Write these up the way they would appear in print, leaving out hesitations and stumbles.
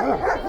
Perfecto.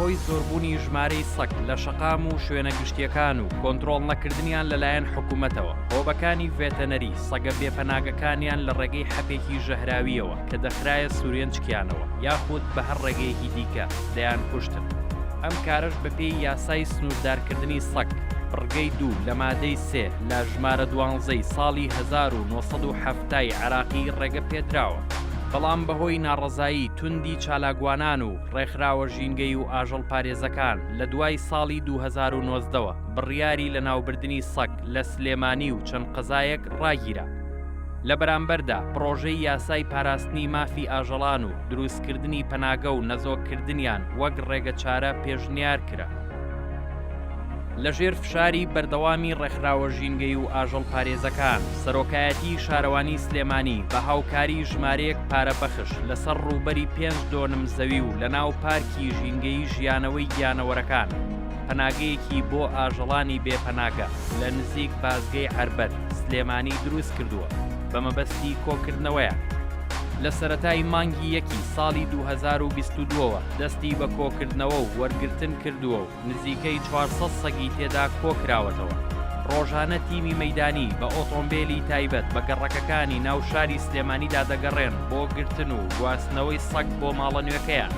هۆی زۆربوونی ژمارەی سەگ لە شەقام و شوێنە گشتیەکان و کۆنترۆڵ نەکردنیان لەلایەن حکوومەتەوە هۆبەکانی ڤێتەنەری سەگە بێپەناگەکانیان لە ڕێگەی حەپێکی ژەهراویەوە کە دەخرایە سورێنچکیانەوە یاخود بە هەر ڕێگەیەکی دیکە دەیانکوشتن. ئەم کارەش بەپێی یاسای سنووردارکردنی سەگ، بڕگەی دوو لە مادەی سێ لە ژمارە دوانزەی ساڵی 1970 ی عێراقی ڕێگە پێدراوە. بەڵام بەهۆی ناڕەزایی توندی چالاکوانان و ڕێکخراوە ژینگەی و ئاژەڵپارێزەکان لە دوای ساڵی 2019 وە بڕیاری لەناوبردنی سەگ لە سلێمانی و چەند قەزایەک ڕاگیرا. لە بەرامبەردا پڕۆژەی یاسای پاراستنی مافی ئاژەڵان و دروستکردنی پەناگە و نەزۆککردنیان وەک ڕێگەچارە پێشنیار کرا. لەژێر فشاری بەردەوامی ڕێکخراوە ژینگەی و ئاژەڵپارێزەکان، سەرۆکایەتیی شارەوانی سلێمانی بە هاوکاری ژمارەیەک پارەبەخش لەسەر ڕووبەری پێنج دۆنم زەوی و لەناو پارکی ژینگەیی ژیانەوەی گیانەوەرەکان پەناگەیەکی بۆ ئاژەڵانی بێ پەناگە لە نزیک بازگەی عەربەت سلێمانی دروست کردووە بە مەبەستی کۆکردنەوەیان. لە سەرەتای مانگی یەکی ساڵی 2022 ەوە دەستی بە کۆکردنەوە و وەرگرتن کردووە و نزیکەی 400 سەگی تێدا کۆکراوەتەوە. ڕۆژانە تیمی مەیدانی بە ئۆتۆمبێلی تایبەت بە گەڕەکەکانی ناو شاری سلێمانیدا دەگەڕێن بۆ گرتن و گواستنەوەی سەگ بۆ ماڵە نوێکەیان.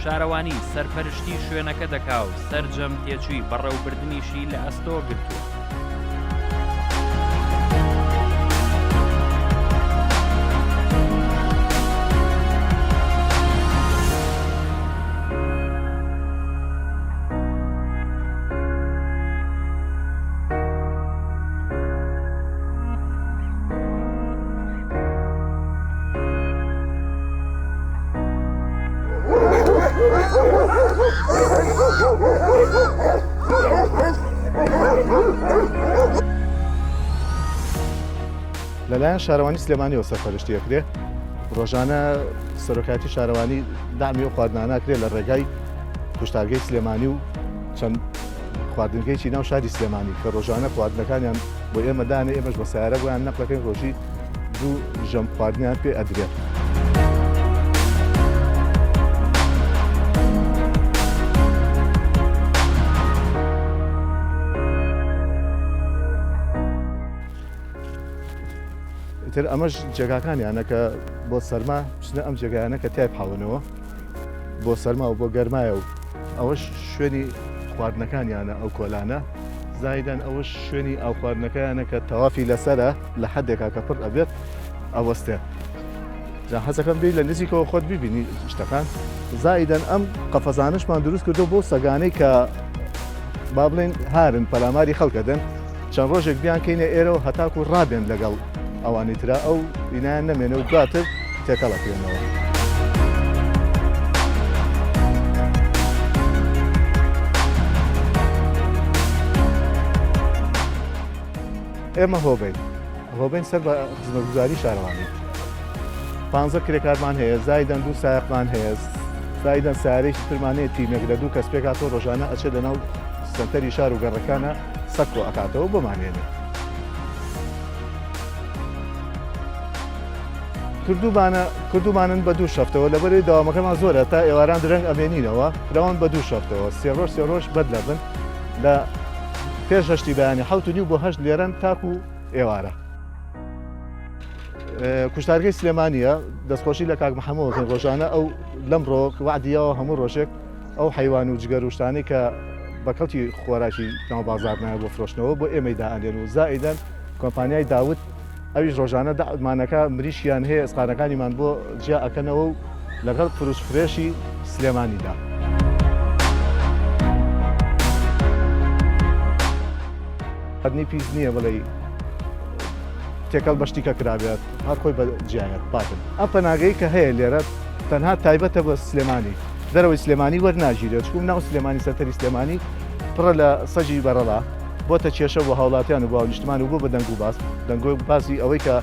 شارەوانی سەرپەرشتی شوێنەکە دەکا و سەرجەم تێچووی بەڕێوبردنیشی لە ئەستۆ گرتووە. لەلایەن شارەوانی سلێمانیەوە سەرپەرشتی ئەکرێ ڕۆژانە سەرۆکایەتی شارەوانی دامی و خواردنانە کرێ لە ڕێگای کوشتارگەی سلێمانی و چەند خواردنگەیەکی ناو شاری سلێمانی کە ڕۆژانە خواردنەکانیان بۆ ئێمە دانێ ئێمەش بە سیارە بۆیان نەقلەکەین ڕۆژی دوو ژەم خواردنیان پێ ئەدرێت. ئیتر ئەمەش جێگاکانیانە کە بۆ سەرما بچنە ئەم جێگایانە کە تای پاونەوە بۆ سەرما و بۆ گەرمایە و ئەوەش شوێنی خواردنەکانیانە ئەو کۆلانە زایدان ئەوەش شوێنی ئاو خواردنەکەیانە کە تەوافی لەسەرە لە حدێکا کە پڕ ئەبێت ئەوەستێ جا حەزەکەم بێی لە نزیکەوە خۆت ببینی شتەکان زایدەن ئەم قەفەزانشمان دروست کردو بۆ سەگانەی کە با بڵێن هارن پەلاماری خەڵکەدەن چەند ڕۆژێک بیانکەینە ئێرە و هەتاکو ڕابێن لەگەڵ ئەوانی ترا ئەو ئینایان نەمێنێ و دواتر تێکەڵ ئەکرێنەوە. ئێمە هۆبەین هۆبەین سەر بە خزمەتگوزاری شارەوانی پانزە کرێکارمان هەیە زایدەن دوو سایەقمان هەیە زایدەن سیارێکی ترمان هەیە تیمێک لە دوو کەس پێکاتەوە ڕۆژانە ئەچێت لەناو سەنتەری شار و گەڕەکانە سەگ کۆ ئەکاتەوە بۆمان هێنێ. کردوومانە کردوومانن بە دوو شەفتەوە لەبەرەی داوامەکەمان زۆرە تا ئێواران درەنگ ئەمێنینەوە کراون بە دوو شەفتەوە سێ ڕۆژ سێ ڕۆژ بەد لەبن لە پێش هەشتی بەیانی حەوت و نیو بۆ هەشت لێرەن تاکو ئێوارە. کوشتارگەی سلێمانیە دەستخۆشی لە کاک محەممەوەکەن ڕۆژانە ئەو لەم ڕۆ وعدیەوە هەموو ڕۆژێک ئەو حەیوان و جگەر و شتانەی کە بە کەڵکی خۆراکی ناو بازاڕ نایە بۆ فرۆشتنەوە بۆ ئێمەی دائەنێن و زائیدەن کۆمپانیای داود ئەویش ڕۆژانە دەمانەکە مریشکیان هەیە ئێسقانەکانیمان بۆ جیا ئەکەنەوە و لەگەڵ فروش فرێشی سلێمانیدا. خواردنی پیس نییە بڵێی تێکەڵ بە شتیکە کرابێت هەر خۆی بە جیایەت پاکن ئەم پەناگەی کە هەیە لێرە تەنها تایبەتە بە سلێمانی دەرەوەی سلێمانی وەرناگیرێت چکوم ناو سلێمانی سەنتەری سلێمانی پڕە لە سەگی بەڕەڵا بۆتە کێشە بۆ هاوڵاتیان و بۆ هاونیشتمان و بۆ بە دەنگ و باس دەنگۆ باسی ئەوەی کە.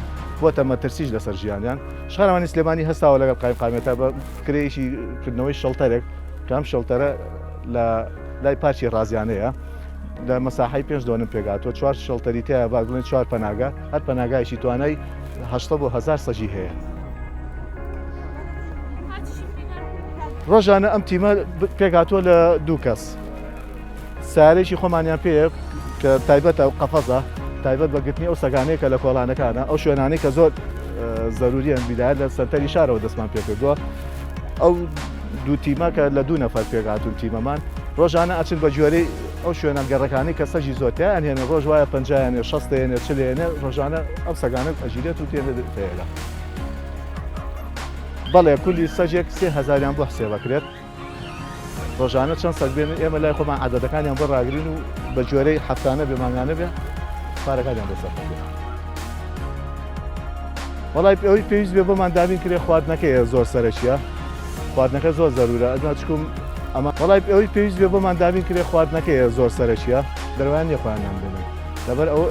بۆتە مەترسیش لەسەر ژیانیان. شارەوانی سلێمانی هەستاوە لەگەڵ قایمقامیەتە بە فکرەیەکی کردنەوەی شەڵتەرێک کە ئەم شەڵتەرە لە لای پارکی ڕازیانەیە لە مەساحەی پێنج دۆنم پێکهاتووە، چوار شەڵتەری تیایە با بڵێن چوار پەناگە، هەر پەناگایەکی توانای 800 بۆ 1000 سەگی هەیە. ڕۆژانە ئەم تیمە پێکهاتووە لە دوو کەس. سەیارەیەکی خۆمانیان پێیە کە تایبەتە و قەفەزە تایبەت بە گرتنی ئەو سەگانەیە کە لە کۆڵانەکانە ئەو شوێنانەی کە زۆر زەروریان بیدایەت لە سەنتەری شارەوە دەستمان پێکردووە ئەو دوو تیمە کە لە دوو نەفەر پێکهاتوون تیمەمان ڕۆژانە ئەچن بە گوێرەی ئەو شوێنە گەڕەکانەی کە سەگی زۆر تیایان هێنن ڕۆژ وایە پەنجایانێ شەستێنێ چلێنێ ڕۆژانە ئەو سەگانە ئەگیرێت و تێنێ تێرە بەڵێ کولی سەگێک سێ هەزاریان بۆ حسێبەکرێت ڕۆژانە چەند سەگ بێنن ئێمە لای خۆمان عەدەدەکانیان بۆ ڕاگرین و بە گوێرەی هەفتانە بێ مانگانە بێ پارەکانیان بۆ سەرف بێ. وەڵای ئەوەی پێویست بێ بۆمان دابین کرێ خواردنەکەیە زۆر سەرەکیە خواردنەکە زۆر زەرورە ئەزما چکم ئەمە وەڵای ئەوەی پێویست بێ بۆمان دابین کرێ خواردنەکەیە زۆر سەرەکیە دەروان نیە خۆیان نان بێنن لەبەر ئەو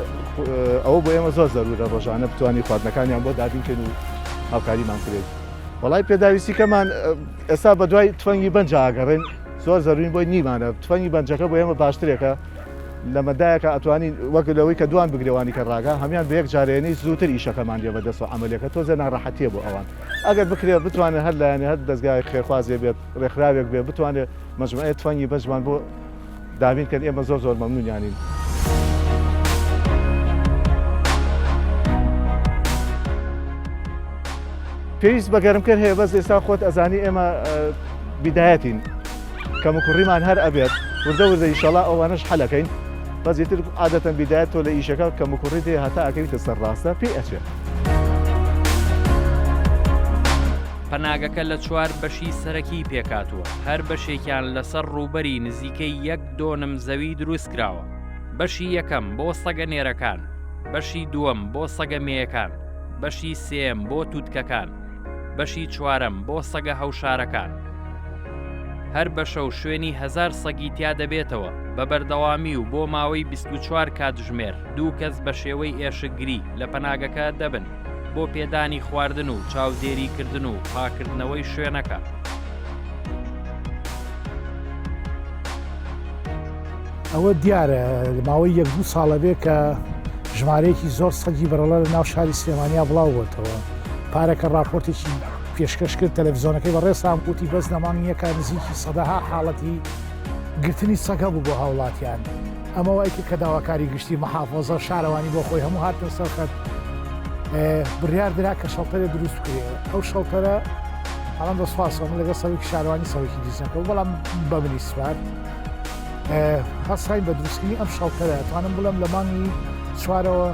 ئەوە بۆ ئێمە زۆر زەرورە ڕۆژانە بتوانین خواردنەکانیان بۆ دابین کەین و هاوکاریمان کرێت وەڵای پێداویستیکەمان ئێستا بە دوای تفەنگی بەنجا ئەگەڕێین زۆر زەروین بۆی نیمانە تفەنگی بەنجەکە بۆ ئێمە باشترێکە لە مەدایەکە ئەتوانین وەک لەوەی کە دوان بگرێوانی کە ڕاگا هەمان بە یەک جارێنەی زووتر ئیشەکەمان لێ بەدەست و عەمەلیەکە تۆزێ ناڕەحەتیە بۆ ئەوان ئەگەر بکرێت بتوانێت هەر لایەنێ هەر دەزگای خێرخوازێ بێت ڕێکخراوێک بێت بتوانێت مەجموعەیە تفەنگی بەنجمان بۆ دابین کەن ئێمە زۆر زۆر مەمنونیانین. پێویست بە گەرمکەر هەیە بەس ئێستا خۆت ئەزانی ئێمە بیدایەتین کەم و کوڕیمان هەر ئەبێت وردە وردە ئیشەڵا ئەوانەش حەلەکەین بەس ئیتر عادەتەن بیدایەت تۆ لە ئیشەکە کەم و کوڕی دێ هەتا ئەکەویتە سەر ڕاستە پێی ئەچێت. پەناگەکە لە چوار بەشی سەرەکی پێکهاتووە، هەر بەشێکیان لەسەر ڕووبەری نزیکەی یەک دۆنم زەوی دروستکراوە، بەشی یەکەم بۆ سەگە نێرەکان، بەشی دووەم بۆ سەگە مێیەکان، بەشی سێیەم بۆ تووتکەکان، بەشی چوارەم بۆ سەگە هەوشارەکان. هەر بەشە و شوێنی هەزار سەگی تیا دەبێتەوە، بە بەردەوامی و بۆ ماوەی 24 کاتژمێر دوو کەس بە شێوەی ئێشکگری لە پەناگەکە دەبن بۆ پێدانی خواردن و چاودێریکردن و پاکردنەوەی شوێنەکە. ئەوە دیارە لە ماوەی یەک دوو ساڵە بێ کە ژمارەیەکی زۆر سەگی بەڕەڵە لە ناو شاری سلێمانیا بڵاو بۆتەوە پارەکە راپۆرتێکی پێشکەش کرد تەلەڤزیۆنەکەی بەڕێزتان وتی بەس لە مانگی یەکا نزیکی سەدەها حاڵەتی گرتنی سەگ هەبوو بۆ هاوڵاتیان ئەمە وای کرد کە داواکاری گشتی محافەزە شارەوانی بۆ خۆی هەموو هاتنە سەر خەت بڕیار درا کە شەڵتەرێ دروست بکرێ ئەو شەڵتەرە ئەڵم بە سوپاسەوە من لەگەڵ سەرۆکی شارەوانی سەرۆکی لیژنەکە بەڵام بە منی سپارد هەستاین بە دروستکردنی ئەم شەڵتەرە توانم بڵێم لە مانگی چوارەوە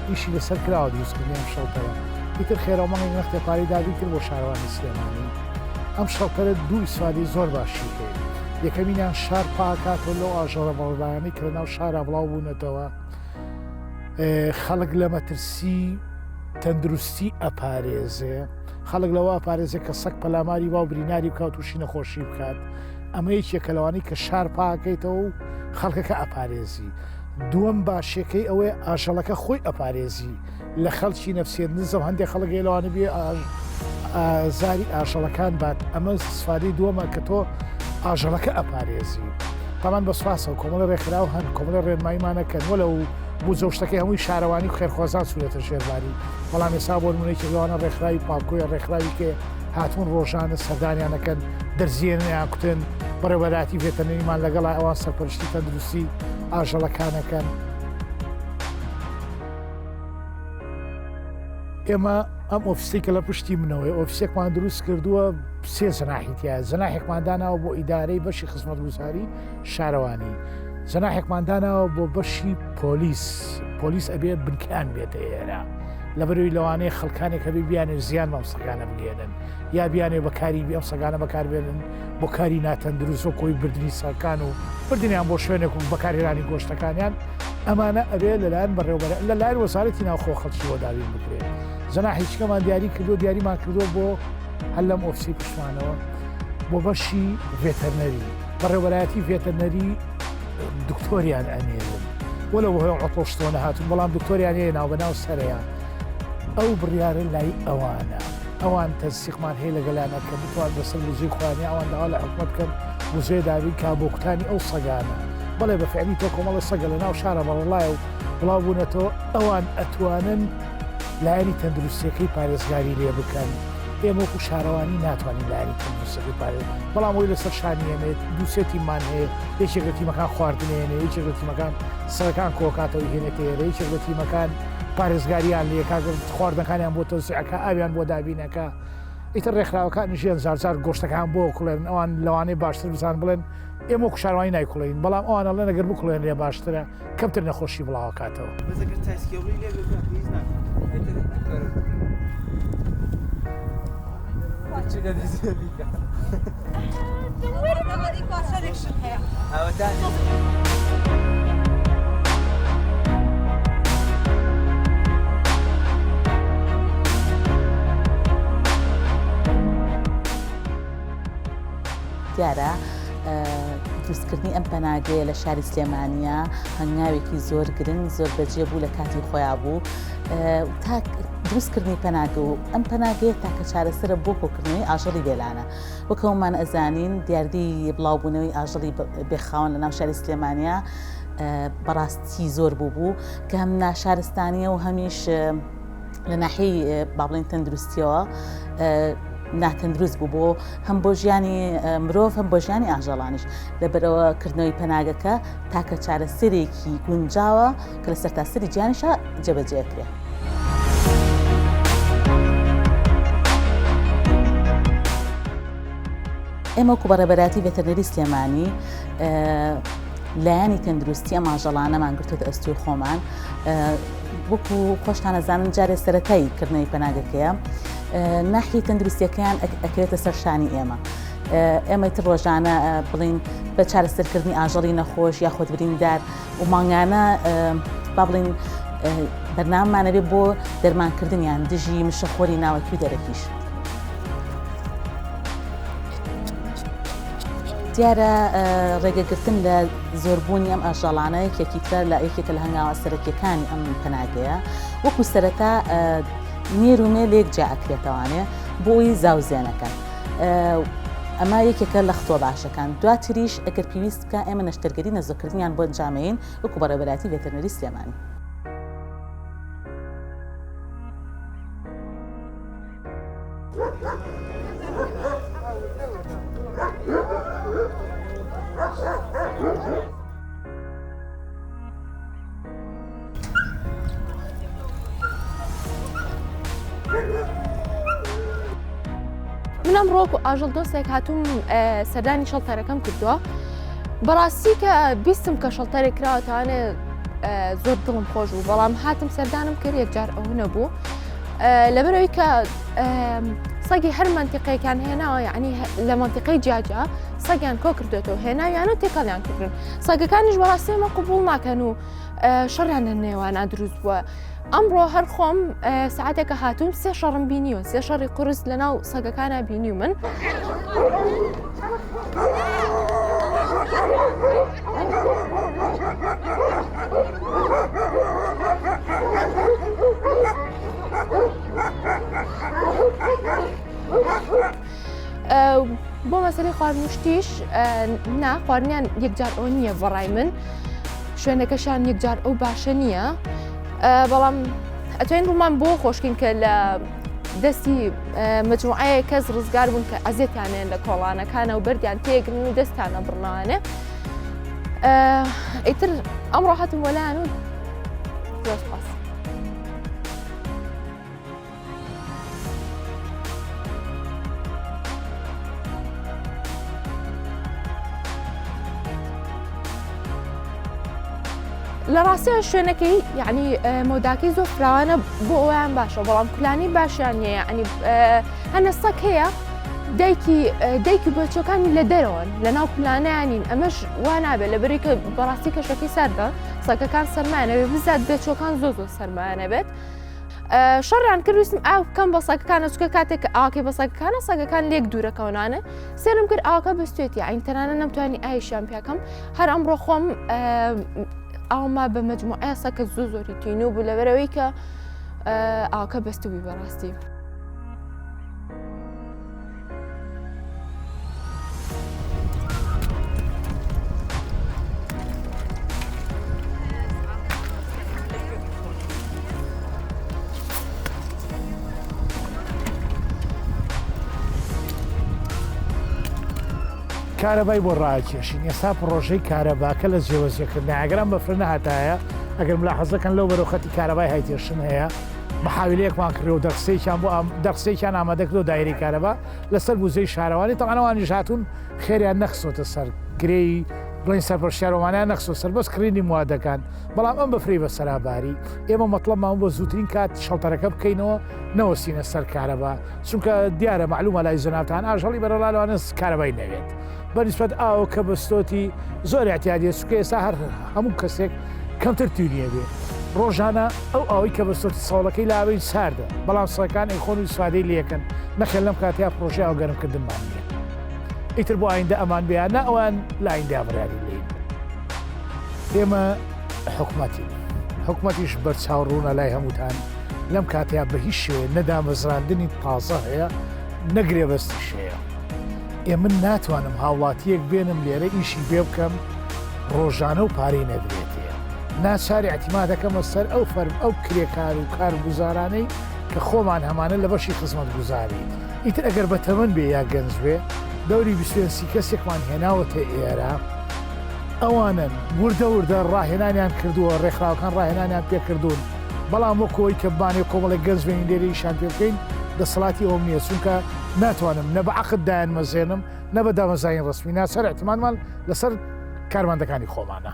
ئیشی لەسەر کراوە دروستکردنی ئەم شەڵتەرە ئیتر خێرا مانگی نەختێ پارەی دابین کرد بۆ شارەوانی سلێمانی ئەم شەڵتەرە دوو ئیسفادەی زۆر باشی هەیە یەکەمینیان شار پاکاتەوە لەو ئاژەڵە بەڵبایانەی کە لەناو شارا بڵاو بوونەتەوە خەڵک لە مەترسی تەندروستی ئەپارێزێ خەڵک لەوە ئەپارێزێ کە سەگ پەلاماری با و بریناری بکات تووشی نەخۆشی بکات ئەمە یەکێکە لەوانەی کە شار پاکەیتەوە و خەڵکەکە ئەپارێزی دووەم باشەکەی ئەوەیە ئاژەڵەکە خۆی ئەپارێزی لە خەڵکی نەفسیەت نزم هەندێک خەڵک هەیە لەوانە بێ ئازاری ئاژەڵەکان بات ئەمە سفادەی دووەمە کە تۆ ئاژەڵەکە ئەپارێزی تامان بە سوپاسەوە کۆمەڵی ڕێکخراو هەن کۆمەڵی ڕێنماییمانەکەن وەلە و بودجە و شتەکەی هەمووی شارەوانی و خێرخوازان چوونەتە ژێرباری بەڵام ئێستا بۆ نمونە یەکێک لەوانە ڕێکخراوی پاکۆیە ڕێکخراوی کێ هاتوون ڕۆژانە سەردانیان ئەکەن دەرزیێنیان کوتن بەڕێوەبەرایەتی ڤێتەرنەریمان لەگەڵا ئەوان سەرپەرشتی تەندروستی ئاژەڵەکان ئەکەن. ئێمە ئەم ئۆفیسەی کە لە پشتی منەوەی ئۆفیسێکمان دروست کردووە سێ جەناحی تیایە جەناحێکمان داناوە بۆ ئیدارەی بەشی خزمەتگوزاری شارەوانی جەناحێکمان داناوە بۆ بەشی پۆلیس پۆلیس ئەبێ بنکەیان بێتە ئێرە لەبەرەوەی لەوانەیە خەڵکانێک هەبێ بیانێ زیان بەم سەگانە بگەێنن یا بیانێ بەکاری ئەم سەگانە بەکاربێنن بۆ کاری ناتەندروست وەک کۆی بردنی سەگەکان و بردنیان بۆ شوێنێک و بەکارهێنانی گۆشتەکانیان ئەمانە ئەبێ لەلایەن بەڕێوبەر لەلایەن وەزارەتی ناوخۆ خەڵکی بۆ دابین بکرێت جەناحێکیکەمان دیاری کردو دیاریمان کردو بۆ هەر لەم ئۆفسی پشتمانەوە بۆ بەشی ڤێتەرنەری بەڕێوەبەرایەتی ڤێتەرنەری دکتۆریان ئەنێرن وەلە بۆ هۆی عەتڵ شتەوە نەهاتوون بەڵام دکتۆریان هەیە ناوبەناو سەرەیان. ئەو بڕیارە لای ئەوانە. ئەوان تەنسیقمان هەیە لەگەلانە کە بتوان بەسەر وزەی خۆیان یا ئەوان داوا لە حکومەت بکەن وزەیە دابین کا بۆ کوتانی ئەو سەگانە. بەڵێ بە فعلی تۆ کۆمەڵە سەگە لە ناو شارە بەڕەڵایە و بڵاو بوونەتەوە ئەوان ئەتوانن لایەنی تەندروستیەکەی پارێزگاری لێ بکەن. ئێمە وەکو شارەوانی ناتوانین لایەنی تەندروستیەکەی پارێز بەڵام ئەوەی لەسەر شانی ئێمەیە دوو سێ تیممان هەیە یەکێک لە تیمەکان خواردنێنێ یەکێک لە تیمەکان سەگەکان کۆکاتەوە هێنێتە ئێرە یەکێک لە تیمەکان پارێزگاریان لێکا خواردنەکانیان بۆ تەوزیعەکە ئاویان بۆ دابینەکە ئیتر ڕێکخراوەکانی ژیان زارزار گۆشتەکان بۆ کوڵێن ئەوان لەوانەیە باشتر بزان بڵێن ئێمە وەکو شارەوانی نایکوڵێین بەڵام ئەوان ئەڵێن ئەگەر بکوڵێنرێ باشترە کەمتر نەخۆشی بڵاوەکاتەوە. دیارە دروستکردنی ئەم پەناگەیە لە شاری سلێمانە هەنگاوێکی زۆر گرنگ زۆر بەجێ بوو لە کاتی خۆیان بوو تا دروستکردنی پەناگە و ئەم پەناگەیە تاکە چارەسەرە بۆ کۆکردنەوەی ئاژەڵی بێلانە وەک هەموومان ئەزانین دیاردەی بڵاوبوونەوەی ئاژەڵی بێخاوەن لە ناو شاری سلێمانیا بەڕاستی زۆر بوو بوو کە هەم ناشارستانیە و هەمیش لە ناحیەی با بڵێین تەندروستیەوە ناتەندروست بوو بۆ هەم بۆ ژیانی مرۆڤ هەم بۆ ژیانی ئاژەڵانیش لەبەرەوە کردنەوەی پەناگەکە تاکە چارەسەرێکی گونجاوە کە لە سەرتاسەری جیهانیشا جێبەجێ کرێ. ئێمە وەکو بەڕێبەرایەتی ڤێتەرنەری سلێمانی لایەنی تەندروستی ئەم ئاژەڵانەمان گرتوتە ئەستوی خۆمان وەکو خۆشتان ئەزانن جارێ سەرەتای کردنەوەی پەناگەکەیە ناحی تەندروستیەکەیان ئەکەوێتە سەر شانی ئێمە ئێمە تر ڕۆژانە بڵین بە چارەسەرکردنی ئاژەڵی نەخۆش یاخود بریندار و مانگانە با بڵین بەرنامەمانەبێ بۆ دەرمانکردنیان دژی مشەخۆری ناوەکی و دەرەکیش. دیارە ڕێگەگرتن لە زۆربوونی ئەم ئاژەڵانە یەکێکی ترە لە یەکێکە لە هەنگاوە سەرەکیەکانی ئەم پەناگەیە وەکو سەرەتا نێر و مێ لێک جیا ئەکرێتەوانێ بۆی زاوزێنەکەن ئەمە یەکێکە لە ختوە باشەکان دواتریش ئەگەر پێویست بکە ئێمە نەشتەرگەری نەزۆکردنیان بۆ ئەنجامەین وەکو بەڕێوەبەرایەتی ڤێتەرنەری سلێمانی. من ئەمڕۆ وەکو ئاژەڵ دۆستێک هاتووم سەردانی شەڵتەرەکەم کردووە بەڕاستی کە بیستم کە شەڵتەرێک کراوە تاوانێ زۆر دڵم خۆش بوو بەڵام هاتم سەردانم کرد یەکجار ئەوە نەبوو لەبەرەوەی کە سەگی هەر منتیقەیەکیان هێناوە یعنی لە منتیقەی جیاجیا سەگیان کۆ کردوێتەوە هێناویان و تێکەڵیان کردن سەگەکانیش بەڕاستی ئەمە قوبوڵ ناکەن و شەڕیان لە نێوانە دروست بووە ئەمڕۆ هەر خۆم ساعتێکە هاتووم سێ شەڕم بینیوە سێ شەڕی قورس لە ناو سەگەکانە بینی من. بۆ مەسەری خواردنشتیش نا خواردنیان یەکجار ئەو نییە بەڕای من شوێنەکەشان یەکجار ئەو باشە نییە بەڵام ئەتوانین ڕوومان بۆ خۆشکین کە لە دەستی مجموعەیە کەس ڕزگار بوون کە ئەزێتیانێن لە کۆڵانەکانە و بەردیان تێگرن و دەستانە بڕنەوانێ ئیتر ئەمڕۆ هاتم وەلایەن و زۆر سپاس. لە ڕاستیان شوێنەکەی یعنی مەوداکەی زۆر فراوانە بۆ ئەویان باشە بەڵام کولانی باشیان نییە یعنی هەنە سەگ هەیە دایکی دایکی بەچۆکانی لە دەرەوەن لە ناو کولانیانین ئەمەش وا نابێت لە بەری کە بەڕاستی کەشەکەی ساردە سەگەکان سەرمایانەوێت بزات بێچۆکان زۆ زۆر سەرمایانەبێت شەڕیان کرد ویستم ئاو بکەم بە سەگەکانە چکە کاتێک کە ئاوەکەی بە سەگەکانە سەگەکان لێک دوورەکەونانە سێرم کرد ئاوەکە بەستێتی عین تەنانە نەمتوانی ئایشیان پیاکەم هەر ئەمڕۆ خۆم ئاوما بە مجموعەیە سەکە زۆ زۆری تینوو بوو لەبەرەوەی کە ئاوەکە بەستوبی بەڕاستی. کارەبای بۆ ڕاکێشین ئێستا پڕۆژەی کارەباکە لە جێوەجێکردنە ئەگەر ئەم بەفرە نەهاتایە ئەگەر ملاحەزەکەن لەو بەرەو خەتی کارەبای هایتێشن هەیە محاویلەیەکمان کڕی و دەرخسەیەکیان بۆ دەرخسەیەکیان ئامادە کردو دایرەی کارەبا لەسەر بوزەی شارەوانی تەبعەن ئەوانیش هاتوون خێریان نەخستۆتە سەر کرێی بڵێن سەرپەرشتیارۆمانیان نەخستۆ سەر بەس کڕینی موادەکان بەڵام ئەم بەفرەی بەسەرا باری ئێمە مەتڵەبمان بۆ زووترین کات شەڵتەرەکە بکەینەوە نەوەستینە سەر کارەبا چونکە دیارە مەعلومە لای جەنابتان ئاژەڵی بەرەڵا لەوانە کارەبای نەوێت بە نیسبەت ئاوە کە بەستۆتی زۆر اعتیادیە چونکە ئێستا هەر هەموو کەسێک کەمتر تینیە بێ ڕۆژانە ئەو ئاوەی کە بەستۆتی سەوڵەکەی لاوین ساردە بەڵام سەکان ئەیخۆن و ئیسفادەی لەکەن نەخێر لەم کاتەیە پرۆژەی ئاو گەرمکردنمان نییە ئیتر بۆ ئایندە ئەمان بێ نا ئەوان لە ئایندە بڕیاری لێین ئێمە حکومەتین حکومەتیش بەرچاو ڕوونە لای هەمووتان لەم کاتەیە بە هیچ شێوەیە نەدامەزراندنی تازە هەیە نەگرێبەستیش هەیە ئێ من ناتوانم هاوڵاتیەک بێنم لێرە ئیشی پێ بکەم ڕۆژانە و پارەی نەدرێتێ ناچاری اعتیمادەکەمە سەر ئەو فەرم ئەو کرێکار و کارگوزارانەی کە خۆمان هەمانە لە بەشی خزمەتگوزاری ئیتر ئەگەر بە تەمەن بێ یا گەنج بێ دەوری 25 کەسێکمان هێناوەتە ئێرە ئەوانن وردە وردە ڕاهێنانیان کردووە ڕێکخراوەکان ڕاهێنانیان پێکردوون بەڵام وەکۆی کە بانێ کۆمەڵێک گەنج بێنین لێرە ئیشان پێ بکەین دەسەڵاتی ئەوم نییە چونکە ناتوانم نە بە عەقد دایانمەزێنم نە بە دامەزرانی ڕەسمی ناچار ئیعتیمادمان لەسەر کارمەندەکانی خۆمانە.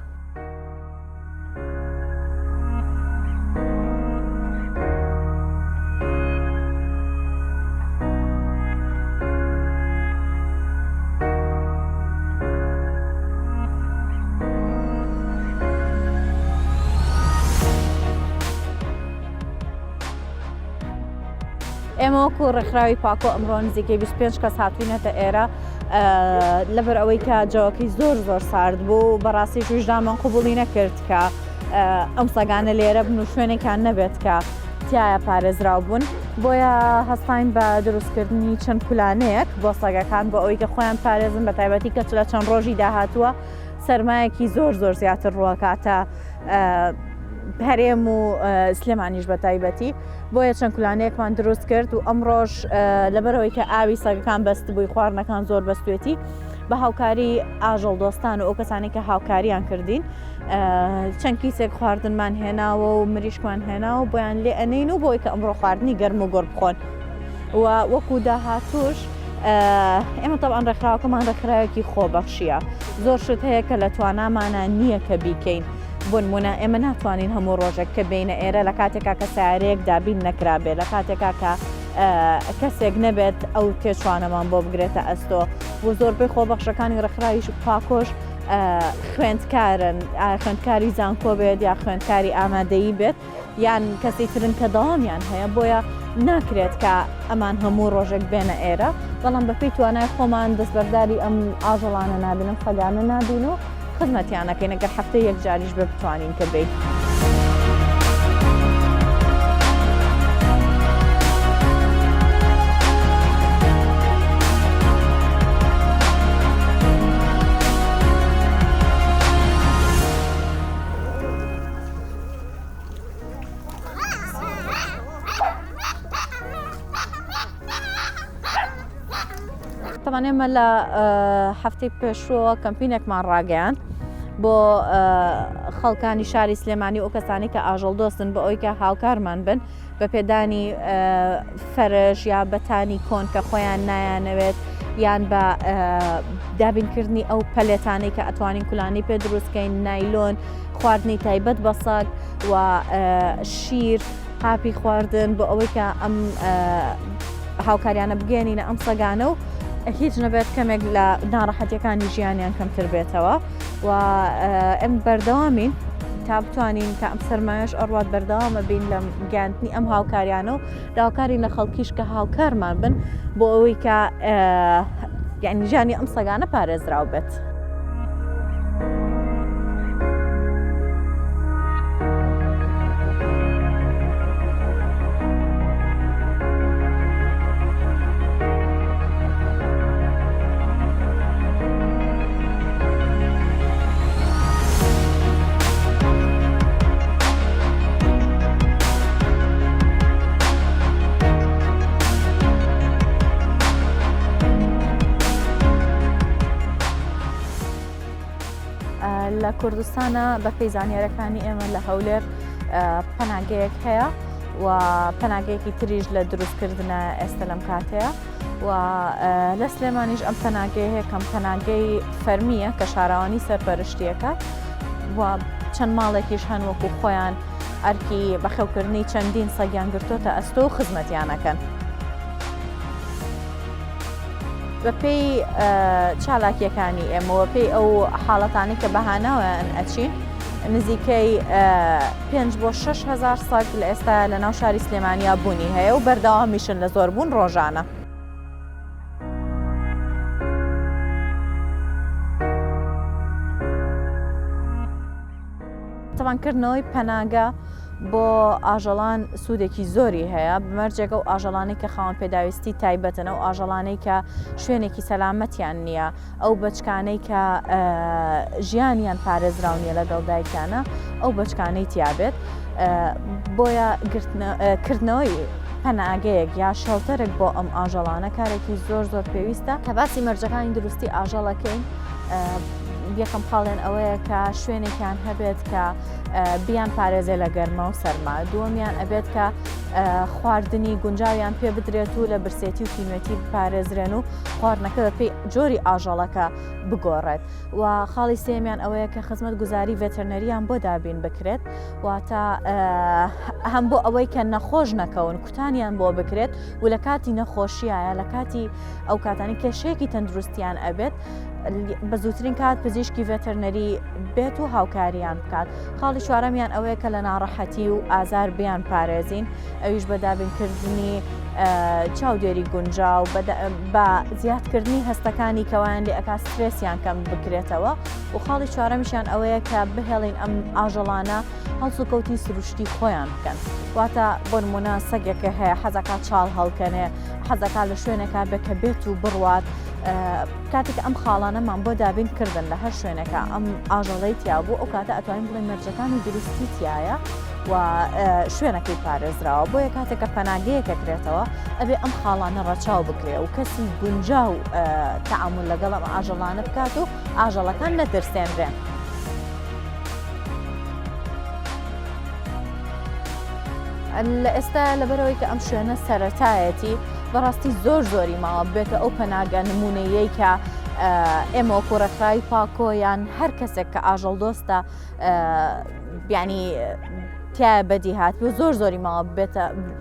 ئێمە وەکو ڕێکخراوی پاکۆ ئەمڕۆ نزیکەی 25 کەس هاتوینەتە ئێرە لەبەر ئەوەی کە جەوەکەی زۆر زۆر سارد بوو بەڕاستی ویژدانمان قوبولی نەکرد کە ئەم سەگانە لێرە بن و شوێنێکیان نەبێت کە تایە پارێزراو بوون بۆیە هەستاین بە دروستکردنی چەند کولانەیەک بۆ سەگەکان بۆ ئەوەی کە خۆیان پارێزن بە تایبەتی کە لە چەند ڕۆژی داهاتووە سەرمایەکی زۆر زۆر زیاتر ڕوەکاتە هەرێم و سلێمانیش بە تایبەتی بۆیە چەند کولانەیەکمان دروست کرد و ئەمڕۆژ لەبەرەوەی کە ئاوی سەگەکان بەستبووی خواردنەکان زۆر بەستێتی بە هاوکاری ئاژەڵ دۆستان و ئەو کەسانی کە هاوکاریان کردین چەند کیسێک خواردنمان هێناوە و مریشکمان هێناوە بۆیان لێ ئەنین و بۆی کە ئەمڕۆ خواردنی گەرم و گۆڕ بخۆن و وەکو داهاتوش ئێمە تەبعەن ڕێکخراوەکەمان ڕێکخراوێکی خۆبەخشیە زۆر شت هەیە کە لە توانامانە نییە کە بیکەین بۆنمونە ئێمە ناتوانین هەموو ڕۆژێک کە بینە ئێرە لە کاتێکا کە سیارەیەک دابین نەکرابێ لە کاتێکا کە کەسێک نەبێت ئەو تێچوانەمان بۆ بگرێتە ئەستۆ و زۆربەی خۆبەخشەکانی ڕێکخراویش پاکۆش خوێندکارن خوێندکاری زانکۆ بێت یا خوێندکاری ئامادەیی بێت یان کەسی ترن کە دەوامیان هەیە بۆیە ناکرێت کە ئەمان هەموو ڕۆژێک بێنە ئێرە بەڵام بەپێی توانای خۆمان دەستبەرداری ئەم ئاژەڵانە نابین ئەم سەگانە نابین و خزمەتیان ئەکەین ئەگەر هەفتەی یەک جاریش بێ بتوانین کە بێین. تەبعەن ئێمە لە هەفتەی پێشووەوە کەمپینێکمان ڕاگەیاند بۆ خەڵکانی شاری سلێمانی و کەسانی کە ئاژەڵ دۆستن بۆ ئەوی کە هاوکارمان بن بە پێدانی فەرش یا بەتانی کۆن کە خۆیان نایانەوێت یان بە دابینکردنی ئەو پەلێتانەی کە ئەتوانین کولانی پێ دروستکەین نایلۆن خواردنی تایبەت بە سەگ و شیر قاپی خواردن بۆ ئەوەی کە ئەم هاوکاریانە بگەێنینە ئەم سەگانە و هیچ نەبێت کەمێک لە ناڕەحەتیەکانی ژیانیان کەمتر بێتەوە و ئەم بەردەوامین تا بتوانین کە ئەم سەرمایەش ئەڕوات بەردەوامە بین لە گەاندنی ئەم هاوکاریانە و داواکارین لە خەڵکیش کە هاوکارمان بن بۆ ئەوەی کە یعنی ژیانی ئەم سەگانە پارێزراو بێت. کوردستانە بەپێی زانیارەکانی ئێمە لە هەولێر پەناگەیەک هەیە و پەناگەیەکی تریش لە دروستکردنە ئێستا لەم کاتەیە و لە سلێمانیش ئەم پەناگەیە هەیە کەم پەناگەی فەرمیە کە شارەوانی سەرپەرشتیەکە و چەند ماڵێکیش هەن وەکو خۆیان ئەرکی بەخێوکردنی چەندین سەگیان گرتۆتە ئەستۆ و خزمەتیانەکەن. بەپێی چالاکیەکانی ئێمە و پێی ئەو حاڵەتانی کە بەهاناوەیان ئەچین نزیکەی 5 بۆ 6 هزار سەگ لە ئێستا لە ناو شاری سلێمانیا بوونی هەیە و بەردەوامیشن لە زۆربوون ڕۆژانە. تەبعەن کردنەوەی پەناگە بۆ ئاژەڵان سوودێکی زۆری هەیە، بەمەرجێک ئەو ئاژەڵانەی کە خاوەن پێداویستی تایبەتن، ئەو ئاژەڵانەی کە شوێنێکی سەلامەتیان نییە، ئەو بەچکانەی کە ژیانیان پارێزراو نییە لەگەڵ دایکیانە، ئەو بەچکانەی تیابێت. بۆیە کردنەوەی پەناگەیەک یا شێڵتەرێک بۆ ئەم ئاژەڵانە کارێکی زۆر زۆر پێویستە. کە باسی مەرجەکانی دروستی ئاژەڵەکەین، یەکەم خاڵیان ئەوەیە کە شوێنێکیان هەبێت کە بیان پارێزێ لە گەرما و سەرما، دووەمیان ئەبێت کە خواردنی گونجاویان پێ بدرێت و لە برسێتی و تینوێتی بپارێزرێن و خواردنەکە بە پێی جۆری ئاژەڵەکە بگۆڕێت و خاڵی سێمیان ئەوەیە کە خزمەت گوزاری ڤێتەرنەریان بۆ دابین بکرێت، واتە هەم بۆ ئەوەی کە نەخۆش نەکەون کوتانیان بۆ بکرێت و لە کاتی نەخۆشیایە لە کاتی ئەو کاتانی کێشەیەکی تەندروستیان ئەبێت بە زووترین کات پزیشکی ڤێتەرنەری بێت و هاوکاریان بکات. خاڵی چوارەمیان ئەوەیە کە لە ناڕەحەتی و ئازار بیان پارێزین، ئەویش بە دابینکردنی چاودێری گونجاو، بە زیادکردنی هەستەکانی کەوایان لێ ئەکات سترێسیان کەم بکرێتەوە و خاڵی چوارەمیشیان ئەوەیە کە بهێڵین ئەم ئاژەڵانە هەڵسوکەوتی سروشتی خۆیان بکەن. واتە بۆ نمونە سەگێکە هەیە حەزەکات چاڵ هەڵکەنێ، حەزەکات لە شوێنێکا بێ کە بێت و بڕوات، کاتێک ئەم خاڵانەمان بۆ دابین کردن لە هەر شوێنێکا ئەم ئاژەڵەی تیا بوو ئەو کاتە ئەتوانین بڵێین مەرجەکانی دروستی تایە و شوێنەکەی پارێزراوە بۆیە کاتێک کە پەناگەیەکە کرێتەوە ئەبێ ئەم خاڵانە ڕەچاو بکرێ و کەسی گونجاو تەعامول لەگەڵ ئەم ئاژەڵانە بکات و ئاژەڵەکان نەترسێنرێن. لە ئێستا لەبەرەوەی کە ئەم شوێنە سەرەتایەتی بەڕاستی زۆر زۆری ماوە بێتە ئەو پەناگە نمونەیەی کە ئێمە وەکو ڕێکخراوی پاکۆ یان هەر کەسێک کە ئاژەڵ دۆستە بیانی تایە بەدی هات و زۆر زۆری ماوە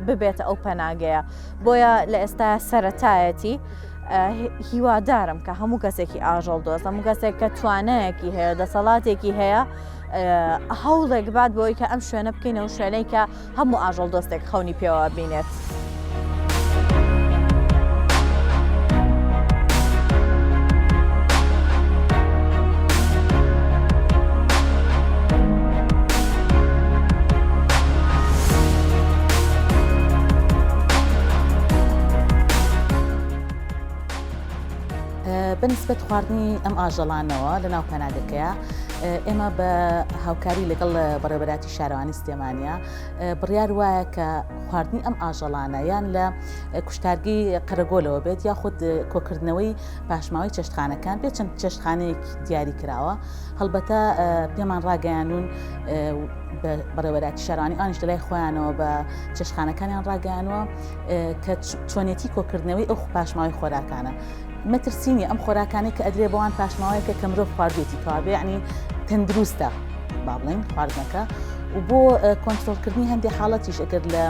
ببێتە ئەو پەناگەیە بۆیە لە ئێستا سەرەتایەتی هیوادارم کە هەموو کەسێکی ئاژەڵ دۆست هەموو کەسێک کە توانایەکی هەیە دەسەڵاتێکی هەیە هەوڵێک بات بۆی کە ئەم شوێنە بکەینەوە شوێنەی کە هەموو ئاژەڵ دۆستێک خەونی پێوە بینێت. بەنسبەت خواردنی ئەم ئاژەڵانەوە لە ناو پەناگەکەیە ئێمە بە هاوکاری لەگەڵ بەڕێوەبەراتی شارەوانی سلێمانە بڕیار وایە کە خواردنی ئەم ئاژەڵانە یان لە کوشتارگەی قەرەگۆلەوە بێت یاخود کۆکردنەوەی پاشماوەی چێشتخانەکان بێت چەند چێشتخانەیەکی دیاری کراوە هەڵبەتە پێمان ڕاگەیانون بەڕێوەراتی شارانی ئانیش لەلای خۆیانەوە بە چێشتخانەکانیان ڕاگەیانوە کە چۆنێتی کۆکردنەوەی ئەو پاشماوەی خۆراکانە مەترسی نیە ئەم خۆراکانەی کە ئەدرێ بەوان پاشماوەیەکە کە مرۆڤ خواردوێتی کەوابێ یعنی تەندروستە با بڵێین خواردنەکە و بۆ کۆنترۆڵکردنی هەندێک حاڵەتیش ئەگەر لە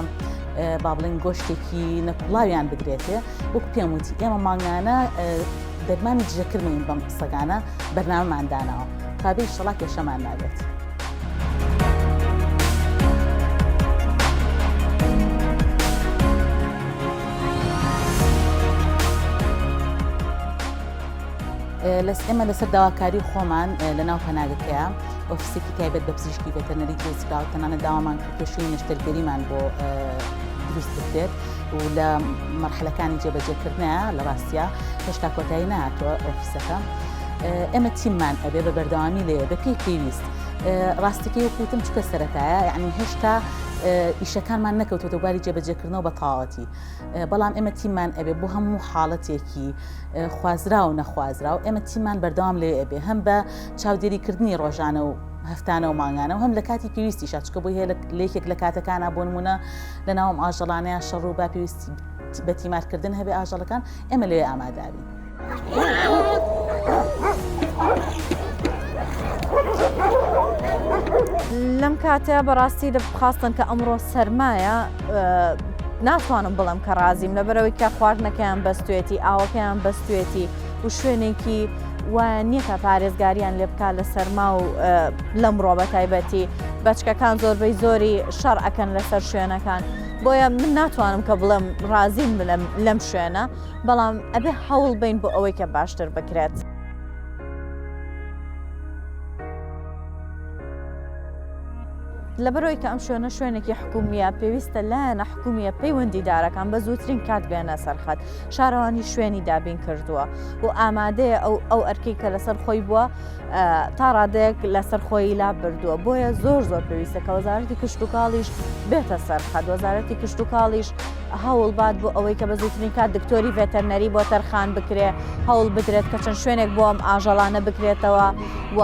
با بڵێن گۆشتێکی نەکوڵاویان بدرێتێ وەک پێم وتی ئێمە مانگانە دەرمانی دژەکرمین بەم سەگانە بەرنامەمان داناوە کابێ شەڵا کێشەمان نابێت. ئێمە لەسەر داواکاری خۆمان لە ناو پەناگەکەیە ئۆفیسێکی تایبەت بە پزیشکی ڤێتەرنەری دروستکراوە تەنانەت داوامان کرد کە شوێنی نەشتەرگەریمان بۆ دروست بکرێت و لە مەرحەلەکانی جێبەجێکردنە لە ڕاستە هێشتا کۆتایی نهاتوە ئۆفیسەکە ئێمە تیممان ئەبێ بە بەردەوامی لێ بە پێی پێویست ڕاستەکەی وەکوتم چکە سەرەتایە یعنی هێشتا ئیشەکانمان نەکەوتۆتە بواری جێبەجێکردنەوە بە تەواوەتی بەڵام ئێمە تیممان ئەبێ بۆ هەموو حاڵەتێکی خوازراو و نەخوازراو ئێمە تیممان بەردەوام لێ ئەبێ هەم بە چاودێریکردنی ڕۆژانە و هەفتانە و مانگانە و هەم لە کاتی پێویستیشا چکە بۆی هەیە لە یەکێک لە کاتەکانە بۆ نمونە لە ناوم ئاژەڵانەیە شەڕ و با پێویستی بە تیمارکردن هەبێ ئاژەڵەکان ئێمە لەوێ ئامادابین. لەم کاتە بەڕاستی لە خواستن کە ئەمڕۆ سەرمایە ناتوانم بڵم کە ڕازیم لەبەرەوەی کە خواردنەکەیان بەستێتی ئاوەکەیان بەستێتی و شوێنێکی وایە نییە کە پارێزگاریان لێ بکات لە سەرما و لەمڕۆ بە تایبەتی بەچکەکان زۆربەی زۆری شەڕ ئەکەن لەسەر شوێنەکان بۆیە من ناتوانم کە بڵێم ڕازیم لەم شوێنە بەڵام ئەبێ هەوڵ بین بۆ ئەوەی کە باشتر بکرێت. لەبەرئەوەی کە ئەم شوێنە شوێنێکی حکومییە پێویستە لایەنە حکومییە پەیوەندیدارەکان بە زووترین کات بێنە سەرخەت شارەوانی شوێنی دابین کردووە و ئامادەیە ئەو ئەو ئەرکەی کە لەسەر خۆی بووە تا ڕادەیەک لەسەر خۆی لا بردووە بۆیە زۆر زۆر پێویستە کە وەزارەتی کشتتوکاڵیش بێتە سەرخەت وەزارەتی کشتتوکاڵیش هەوڵ بات بۆ ئەوەی کە بە زووترین کات دکتۆری ڤێتەرنەری بۆ تەرخان بکرێ هەوڵ بدرێت کە چەند شوێنێک بۆ ئەم ئاژەڵانە بکرێتەوە و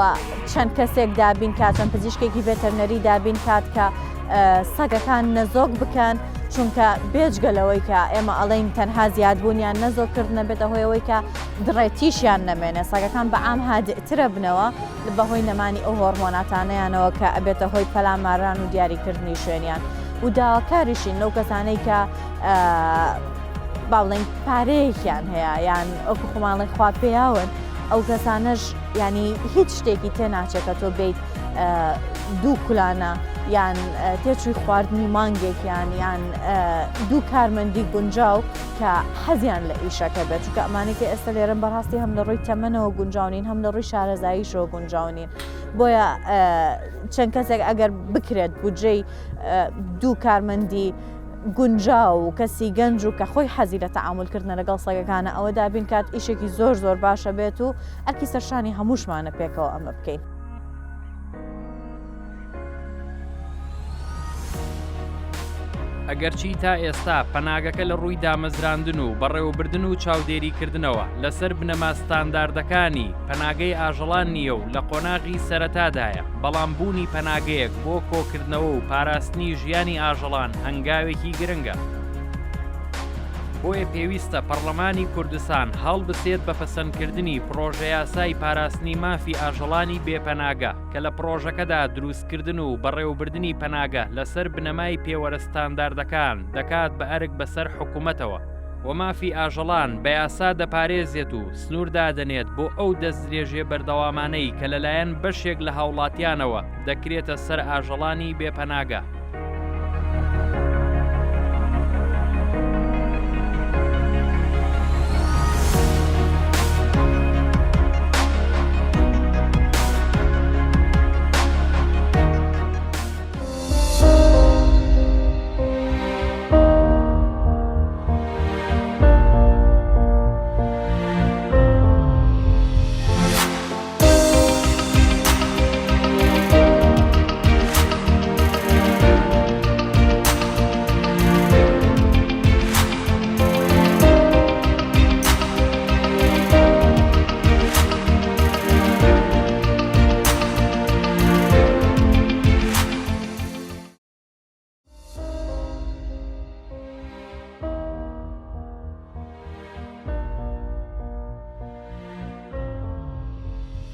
چەند کەسێک دابین کات چەند پزیشکێکی ڤێتەرنەری دابین کات کە سەگەکان نەزۆک بکەن چونکە بێجگە لەوەی کە ئێمە ئەڵێین تەنها زیادبوونیان نەزۆک کردنە بێتە هۆیەوەی کە دڕێتیشیان نەمێنێ سەگەکان بە عام هادئترە بنەوە بەهۆی نەمانی ئەو هۆرمۆناتانەیانەوە کە ئەبێتە هۆی پەلاماران و دیاریکردنی شوێنیان و داواکاریشین لەو کەسانەی کە با بڵێین پارەیەکیان هەیە یان ئەوکو خۆماڵی خوا پێیاون ئەو کەسانەش ینی هیچ شتێکی تێ ناچێت کە تۆ بیت دوو کولانە یان تێچووی خواردنی مانگێکیان یان دوو کارمەندی گونجاو کە حەزیان لە ئیشەکە بێت چونکە ئەمانەی کە ئێستا لێرەن بەڕاستی هەم لە ڕووی تەمەنەوە گونجاونین هەم لە ڕووی شارەزاییشەوە گونجاونین بۆیە چەند کەسێک ئەگەر بکرێت بودجەی دوو کارمەندی گونجاو و کەسی گەنج و کە خۆی حەزی لە تەعامولکردنە لەگەڵ سەگەکانە ئەوە دابین کات ئیشێکی زۆر زۆر باشە بێت و ئەرکی سەرشانی هەمووشمانە پێکەوە ئەمە بکەین. ئەگەرچی تا ئێستا پەناگەکە لە ڕووی دامەزراندن و بەڕێوەبردن و چاودێریکردنەوە لەسەر بنەما ستانداردەکانی پەناگەی ئاژەڵان نییە و لە قۆناغی سەرەتادایە، بەڵام بوونی پەناگەیەک بۆ کۆکردنەوە و پاراستنی ژیانی ئاژەڵان هەنگاوێکی گرنگە. بۆیە پێویستە پەڕلەمانی کوردستان هەڵبسێت بە پەسەندکردنی پڕۆژەیاسای پاراستنی مافی ئاژەڵانی بێ پەناگە، کە لە پڕۆژەکەدا دروستکردن و بەڕێوەبردنی پەناگە لەسەر بنەمای پێوەرە ستانداردەکان دەکات بە ئەرک بەسەر حکومەتەوە و مافی ئاژەڵان بە یاسا دەپارێزێت و سنوور دادەنێت بۆ ئەو دەستدرێژیە بەردەوامانەی کە لەلایەن بەشێک لە هاوڵاتیانەوە دەکرێتە سەر ئاژەڵانی بێ پەناگە.